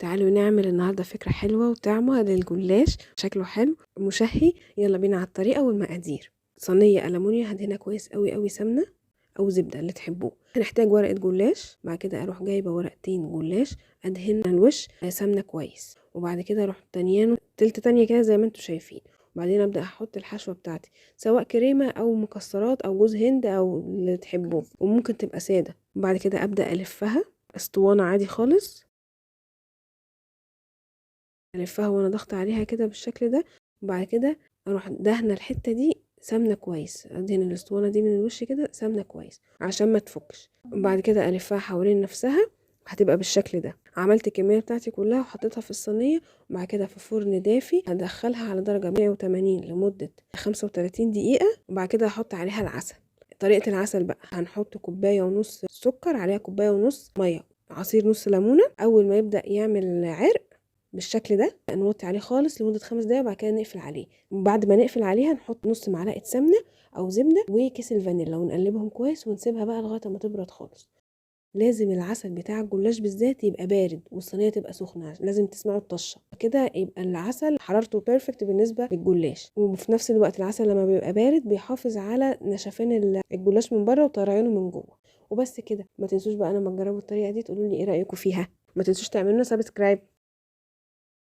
تعالوا نعمل النهارده فكرة حلوة وطعمة للجلاش، شكله حلو مشهي. يلا بينا على الطريقة والمقادير. صينية ألمونيا هدهنها كويس قوي قوي سمنة أو زبدة اللي تحبوه. هنحتاج ورقة جلاش، بعد كده أروح جايبة ورقتين جلاش أدهن الوش سمنة كويس، وبعد كده أروح تانيانه تلت تانية كده زي ما انتوا شايفين. وبعدين أبدأ أحط الحشوة بتاعتي سواء كريمة أو مكسرات أو جوز هند أو اللي تحبوه، وممكن تبقى سادة. وبعد كده أبدأ ألفها اسطوانة عادي خالص، ألفها وأنا ضغط عليها كده بالشكل ده. وبعد كده أروح دهنة الحتة دي سمنة كويس، أدهن الاسطوانة دي من الوش كده سمنة كويس عشان ما تفكش. وبعد كده ألفها حوالين نفسها، هتبقى بالشكل ده. عملت الكمية بتاعتي كلها وحطيتها في الصينية، وبعد كده في فرن دافي هدخلها على درجة 180 لمدة 35 دقيقة. وبعد كده هحط عليها العسل. طريقة العسل بقى، هنحط كوباية ونص سكر عليها كوباية ونص مية، عصير نص ليمونة. أول ما يبدأ يعمل عرق بالشكل ده نوطي عليه خالص لمدة 5 دقايق، وبعد كده نقفل عليه. وبعد ما نقفل عليها نحط نص معلقة سمنة أو زبدة وكيس الفانيلا ونقلبهم كويس، ونسيبها بقى لغاية ما تبرد خالص. لازم العسل بتاع الجلاش بالذات يبقى بارد والصينية تبقى سخنة، لازم تسمعوا الطشة كده، يبقى العسل حرارته perfect بالنسبة للجلاش. وفي نفس الوقت العسل لما بيبقى بارد بيحافظ على نشفان الجلاش من بره وطريانه من جوه. وبس كده. ما تنسوش بقى لما تجربوا الطريقة دي تقولوا لي ايه رأيكم فيها. ما تنسوش تعملوا لنا subscribe.